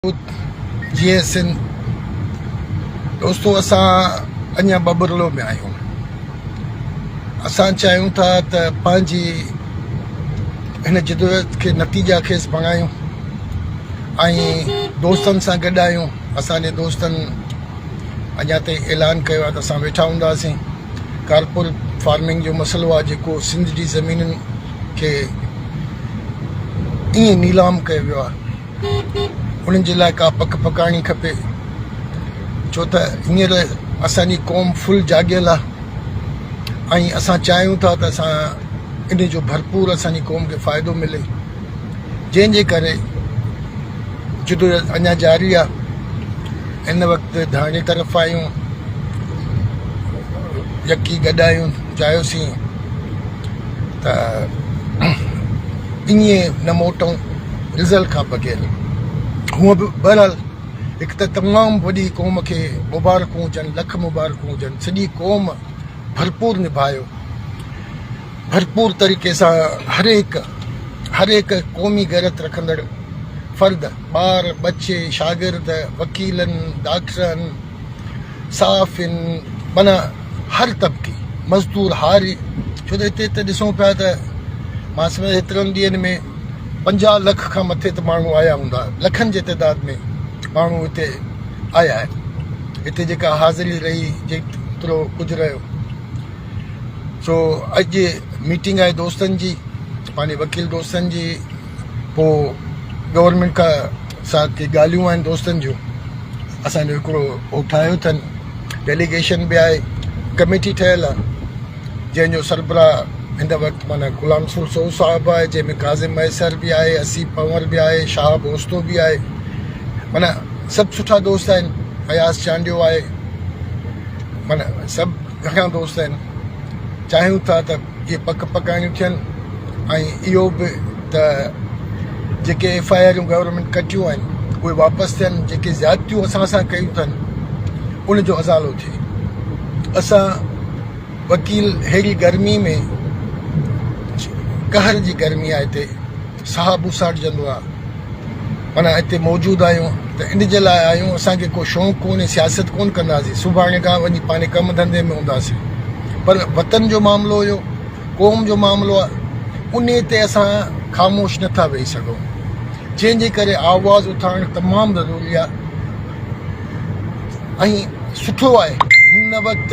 جيئي سنڌ دوستو اسان اڃا ٻٻرلو ۾ آهيون اسان چاهيون ٿا ته پنهنجي هن جدوجهد کي نتيجا خيز بڻايون ۽ دوستن سان گڏ آهيون اسان جي دوستن اڃا تائين اعلان ڪيو آهي ته اسان ويٺا هونداسين ڪارپوريٽ فارمنگ جو مسئلو آهي جيڪو سنڌ جي زمينن کي ائين نيلام ڪيو ويو آهي انهن جي لاء ڪا پڪ پڪائڻي کپي ڇو ته هينئر اسان جي قوم فل جاڳيل آهي ۽ اسان چاهيون ٿا ته اسان ان جو ڀرپور اسان جي قوم کي فائدو ملي جنهن جي ڪري جدوجهد اڃا جاري آهي هن وقت ڌاڻي طرف آهيون يڪي گڏ آهيون چاهيوسين ته ائين نه موٽون رزلٽ کان بغير. هونء به بهرحال هڪ ته تمام وڏي قوم کي مبارڪون هجن، لک مبارڪون هجن، سڄي قوم ڀرپور نڀايو، ڀرپور طريقي سان هر هڪ هر هڪ قومي غيرت رکندڙ فرد، ٻار، ٻچي، شاگرد، وڪيلن، ڊاڪٽرن، صحافين معنيٰ هر طبقي مزدور هاري ڇو ته هتي ته ڏسون پيا ته مان سمجهان هيترن ڏينهن ۾ 50 لک کان مٿي ته ماڻهو آيا هوندا لکن جي تعداد ۾ ماڻهو هتي آيا آهن هتي جيڪا حاضري رهي جيترو ڪجهه رهيو سو اڄ ميٽنگ آهي دوستن جي پنهنجي وڪيل دوستن جي پوء گورنمينٽ کا سان ڪي ڳالهيون آهن دوستن جون اسان جو هڪڙو هو ٺاهيو اٿن ڊيليگيشن به آهي ڪميٽي ٺهيل آهي جنهن جو سربراهه هن وقت معنيٰ غلام رسول سو صاحب آهي جنهن ۾ ڪاظم مهيسر به آهي اسيف پنور به آهي شهاب اوستو به آهي معنيٰ سڀ سٺا دوست آهن اياز چانڊيو آهي معنيٰ سڀ گهڻا دوست آهن چاهيون ٿا ته اهي پڪ پڪائڻيون ٿين ۽ اهو به ته جيڪي ايف I آرون گورنمينٽ ڪٽيون آهن اهي واپس ٿين جيڪي زيادتيون اسان سان ڪيون اٿن ان جو ازالو ٿئي اسان وڪيل ههڙي گرمي ۾ قهر جي گرمي آهي هتي ساهه ٻوساٽجندو آهي معنيٰ هتي موجود آهيون ته ان جي لاء آهيون اسان کي ڪو شوق ڪونهي سياست ڪونه ڪنداسين سڀاڻي کان وڃي پنهنجي ڪم ڌنڌي ۾ هونداسين پر وطن جو معاملو هيو قوم جو معاملو آهي انهي تي اسان خاموش نٿا ويهي سگهون جنهن جي ڪري آواز اٿارڻ تمام ضروري آهي ۽ سٺو آهي هن وقت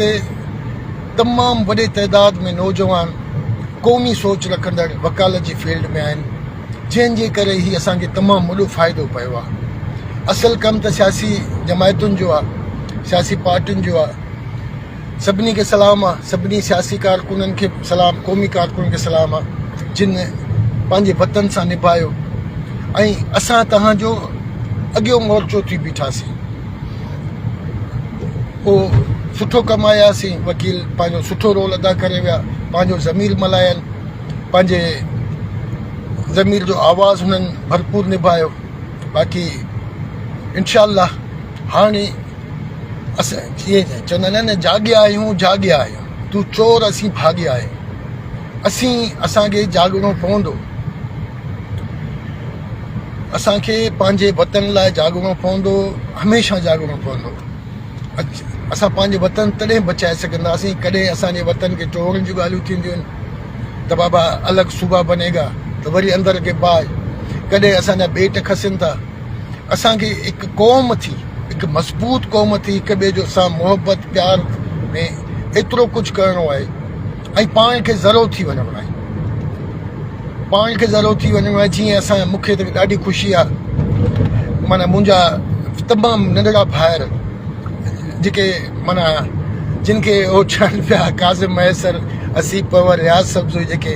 تمام وڏي تعداد ۾ نوجوان قومي سوچ رکندڙ وڪالت جي فيلڊ ۾ آهن جنهن جي ڪري هي اسان کي تمام وڏو فائدو پيو آهي. اصل ڪم ته سياسي جماعتن جو آهي، سياسي پارٽين جو آهي. سڀني کي سلام آهي، سڀني سياسي ڪارڪنن کي سلام، قومي ڪارڪنن کي سلام آهي جن پنهنجي وطن سان نڀايو ۽ اسان توهان جو اڳيون مورچو ٿي بيٺاسين. اهو سٺو ڪم آياسين، وڪيل پنهنجو سٺو رول ادا ڪري ويا، پنهنجو ضمير ملهاين. پنهنجي ضمير جو آواز هنن ڀرپور نڀايو باقي انشاء الله هاڻي اسان جيئن چوندا آهن نه جاڳيا آهيون جاڳيا آهيون تون چور اسين ڀاڳيا آهيون اسين اسانکي جاڳڻو پوندو اسانکي پنهنجي وطن لاء جاڳڻو پوندو هميشه جاڳڻو پوندو اسان پنهنجو وطن تڏهن بچائي سگهنداسين ڪڏهن اسان جي وطن کي ٽوڙڻ جون ڳالهيون ٿينديون آهن ته بابا الڳ صوبا بني گا ته وري اندر کي باهه ڪڏهن اسان جا ٻيٽ کسن ٿا اسان کي هڪ قوم ٿي هڪ مضبوط قوم ٿي هڪ ٻئي جو سان محبت پيار ۾ ايترو ڪجهه ڪرڻو آهي ۽ پاڻ کي ذرو ٿي وڃڻو آهي پاڻ کي ذرو ٿي وڃڻو آهي جيئن اسان مون کي ته ڏاڍي خوشي آهي معنيٰ منهنجا تمام ننڍڙا ڀائر جيڪي معنيٰ جن کي هو چون پيا ڪاظم مهيسر اسيف پنهور رياض سبزوئي جيڪي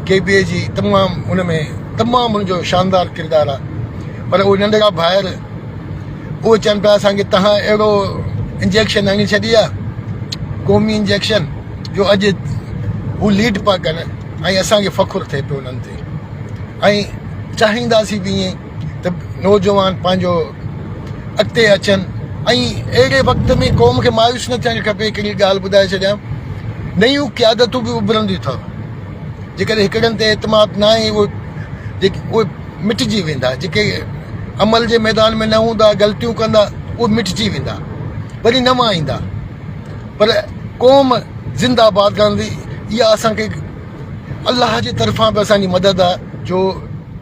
ڪي بي اي جي تمام ان ۾ تمام ان جو شاندار ڪردار آهي پر اهي ننڍڙا ڀائر اهي چون پيا اسان کي تهان اهڙو انجيڪشن هڻي ڇڏي آهي قومي انجيڪشن جو اڄ هو ليڊ پيا ڪن ۽ اسان کي فخر ٿئي پيو انهن تي ۽ چاهينداسين به ائين ته نوجوان پنهنجو اڳتي اچن ۽ اهڙي وقت ۾ قوم کي مايوس نه ٿيڻ کپي. هڪڙي ڳالهه ٻڌائي ڇڏيان، نيون قيادتون به اڀرنديون اٿو، جيڪڏهن هڪڙن تي اعتماد نه آهي اهي جيڪي اهي مٽجي ويندا، جيڪي عمل جي ميدان ۾ نه هوندا، غلطيون ڪندا، اهي مٽجي ويندا، وري نوان ايندا، پر قوم زنده آباد رهندي. اها اسان کي الله جي طرفان به اسان جي مدد آهي جو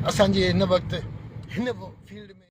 اسان جي هن وقت هن فيلڊ ۾.